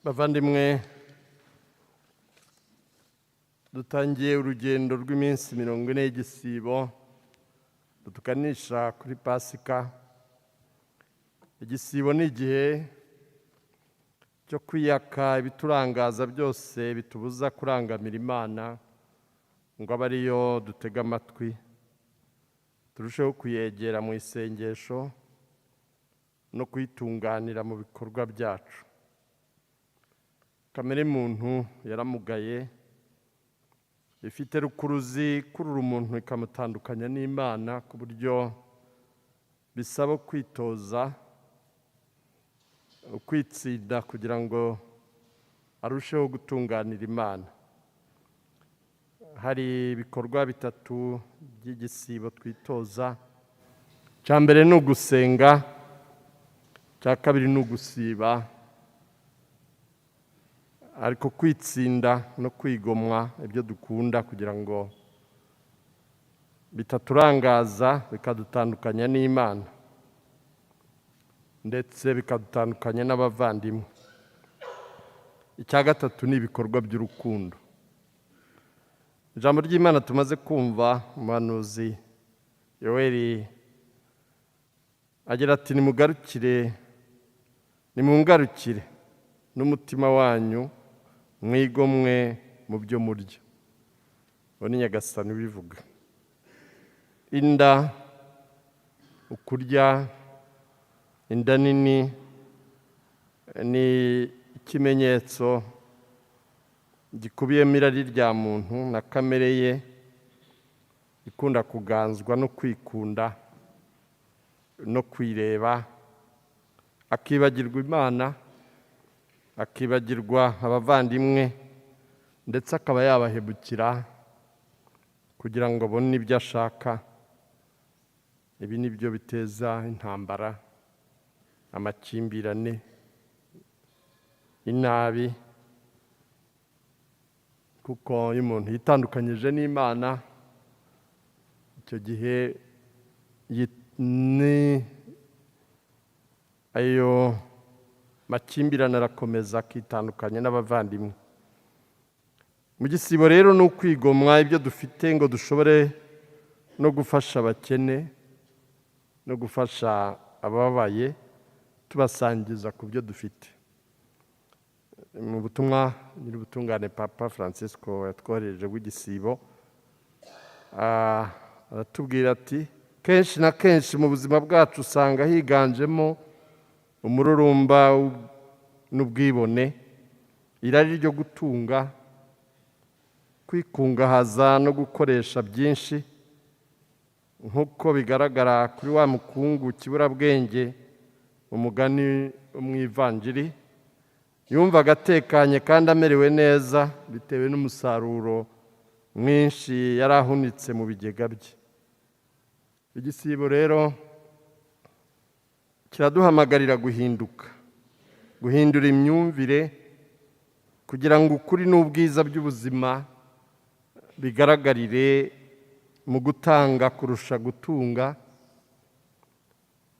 Bavandimwe, dutangiye urugendo rw'iminsi 40 y'igisibo rutuganisha kuri Pasika. Igisibo ni igihe cyo kwiyaka ibiturangaza byose bitubuza kurangamira Imana, ngo abe ariyo dutega amatwi, turusheho kuyegera mu isengesho no kuyitunganira mu bikorwa byacu. Kamere muntu yaramugaye, ifite rukuruzi ikurura umuntu ikamutandukanya n'Imana, ku buryo bisaba kwitoza kwitsinda kugira ngo arusheho gutunganira Imana. Hari ibikorwa bitatu by'igisibo twitoza. Icya mbere ni ugusenga, icya kabiri ni ugusiba, ariko kwitsinda no kwigomwa ibyo dukunda kugira ngo bitaturangaza, bikadutandukanya n'Imana, ndetse bikadutandukanya n'abavandimwe. Icya gatatu ni ibikorwa by'urukundo. Ijambo ry'Imana tumaze kumva, umuhanuzi Yoweri agira ati: "Nimugarukire, nimungarukire n'umutima wanyu, mwigomwe mu byo murya." Uwo ni Nyagasani ubivuga. Inda, ukurya, inda nini ni ikimenyetso gikubiyemo irari rya muntu na kamere ye ikunda kuganzwa no kwikunda no kwireba, akibagirwa Imana, akibagirwa abavandimwe, ndetse akaba yabahemukira kugira ngo abone ibyo ashaka. Ibi ni byo biteza intambara, amakimbirane, inabi, kuko iyo umuntu yitandukanyije n'Imana, icyo gihe ni ayo makimbirane arakomeza, akitandukanya n'abavandimwe. Mu gisibo rero ni ukwigomwa ibyo dufite ngo dushobore no gufasha abakene no gufasha abababaye, tubasangiza ku byo dufite. Mu butumwa nyir'ubutungane Papa Francisco yatwohereje bw'igisibo, aratubwira ati: "Kenshi na kenshi mu buzima bwacu usanga higanjemo umururumba n'ubwibone, irari ryo gutunga, kwikungahaza no gukoresha byinshi, nk'uko bigaragara kuri wa mukungu kiburabwenge, umugani wo mu Ivanjiri. Yumvaga atekanye kandi amerewe neza bitewe n'umusaruro mwinshi yari ahunitse mu bigega bye." Igisibo rero kiraduhamagarira guhinduka, guhindura imyumvire, kugira ngo ukuri n'ubwiza by'ubuzima bigaragarire mu gutanga kurusha gutunga,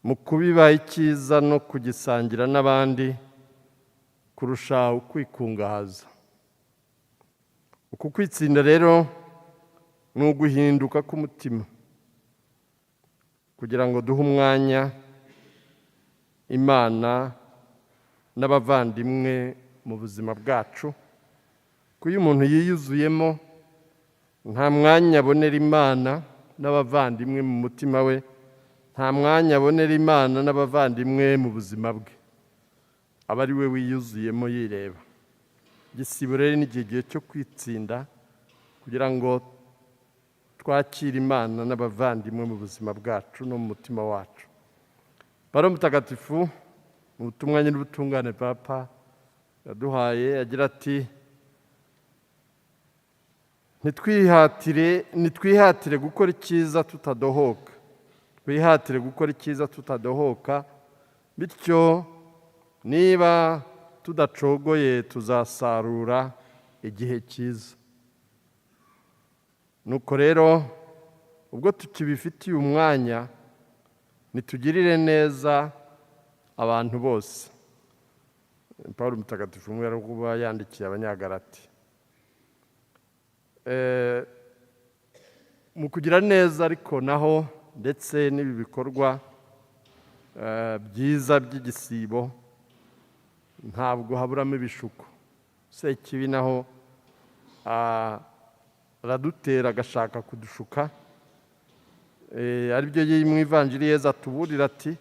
mu kubiba icyiza no kugisangira n'abandi kurusha ukwikungahaza. Uku kwitsinda rero ni uguhinduka k'umutima kugira ngo duhe umwanya Imana n'abavandimwe mu buzima bwacu, kuko iyo umuntu yiyuzuyemo, nta mwanya abonera Imana n'abavandimwe mu mutima we, nta mwanya abonera Imana n'abavandimwe mu buzima bwe, aba ari we wiyuzuyemo yireba. Igisibo rero ni igihe cyo kwitsinda kugira ngo twakire Imana n'abavandimwe mu buzima bwacu no mu mutima wacu. Pawulo Mutagatifu, mu butumwa nyir'ubutungane Papa yaduhaye, agira ati: "Ntitwihatire, nitwihatire gukora icyiza tutadohoka, twihatire gukora icyiza tutadohoka. Bityo niba tudacogoye, tuzasarura igihe cyiza. Nuko rero, ubwo tukibifitiye umwanya, nitugirire neza abantu bose." Pawulo mutagatifu umwe yari kuba yandikiye Abanyagalati. Mu kugira neza ariko naho, ndetse n'ibi bikorwa byiza by'igisibo, ntabwo haburamo ibishuko. Sekibi naho aradutera, agashaka kudushuka, aribyo mu Ivanjiri Yezu atuburira ati: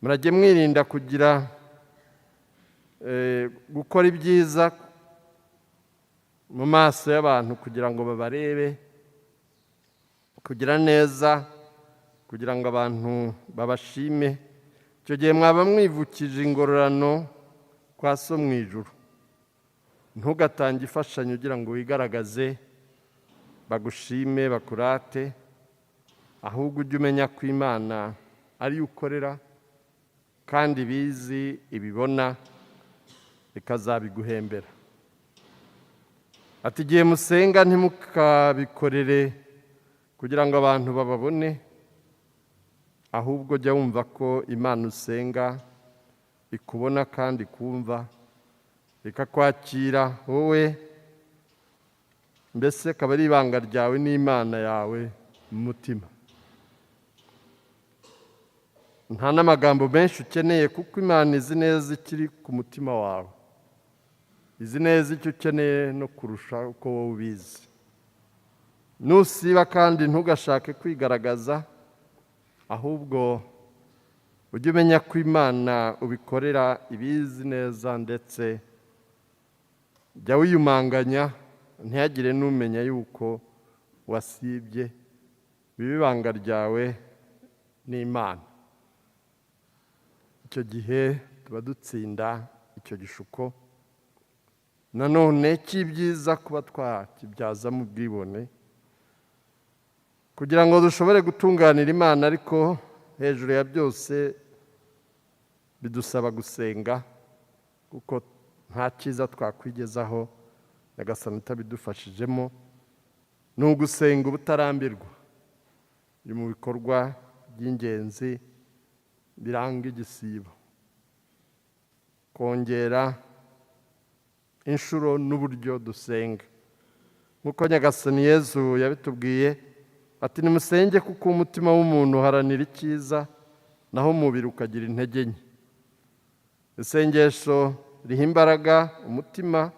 "Murajye mwirinda kugira gukora ibyiza mu maso y'abantu kugira ngo babarebe, kugira neza kugira ngo abantu babashime. Icyo gihe mwaba mwivukije ingororano kwa So mu ijuru." Ntugatange imfashanyo ugira ngo wigaragaze, bagushime, bakurate, ahubwo ujye umenya ko Imana ariyo ukorera kandi ibizi, ibibona, ikazabiguhembera. Ati: "Igihe musenga ntimukabikorere kugira ngo abantu bababone, ahubwo jya wumva ko Imana usenga ikubona kandi ikumva, ikakwakira wowe, mbese akaba ari ibanga ryawe n'Imana yawe mu mutima. Nta n'amagambo menshi ukeneye, kuko Imana izi neza ikiri ku mutima wawe, izi neza icyo ukeneye no kurusha uko wowe ubizi. Nusiba kandi ntugashake kwigaragaza, ahubwo ujye umenya ko Imana ubikorera ibizi neza, ndetse jya wiyumanganya ntihagire n'umenya yuko wasibye, bibe ibanga ryawe n'Imana." Icyo gihe tuba dutsinda icyo gishuko nanone cy'ibyiza kuba twakibyazamo ubwibone kugira ngo dushobore gutunganira Imana. Ariko hejuru ya byose bidusaba gusenga, kuko nta cyiza twakwigezaho Nyagasani utabidufashijemo. Ni ugusenga ubutarambirwa, biri mu bikorwa by'ingenzi biranga igisibo, kongera inshuro n'uburyo dusenga, nk'uko Nyagasani Yezu yabitubwiye ati: "Nimusenge, kuko umutima w'umuntu uharanira icyiza, naho umubiri ukagira intege nke." Isengesho riha imbaraga umutima,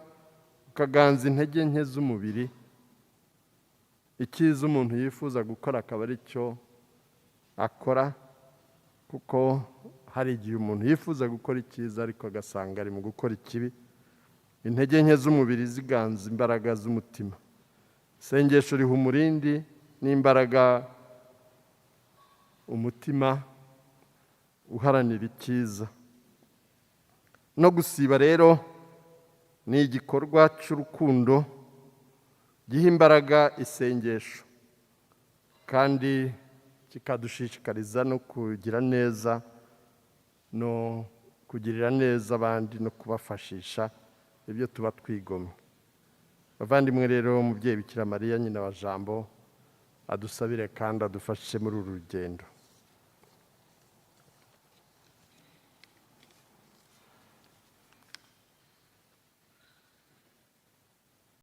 ukaganza intege nke z'umubiri. Icyiza umuntu yifuza gukora akaba ari cyo akora, kuko hari igihe umuntu yifuza gukora icyiza ariko agasanga ari mu gukora ikibi, intege nke z'umubiri ziganza imbaraga z'umutima. Isengesho riha umurindi n'imbaraga umutima uharanira icyiza. No gusiba rero ni igikorwa cy'urukundo giha imbaraga isengesho, kandi kikadushishikariza no kugira neza, no kugirira neza abandi, no kubafashisha ibyo tuba twigomwe. Bavandimwe rero, umubyeyi Bikira Mariya nyina wa Jambo adusabire kandi adufashe muri uru rugendo.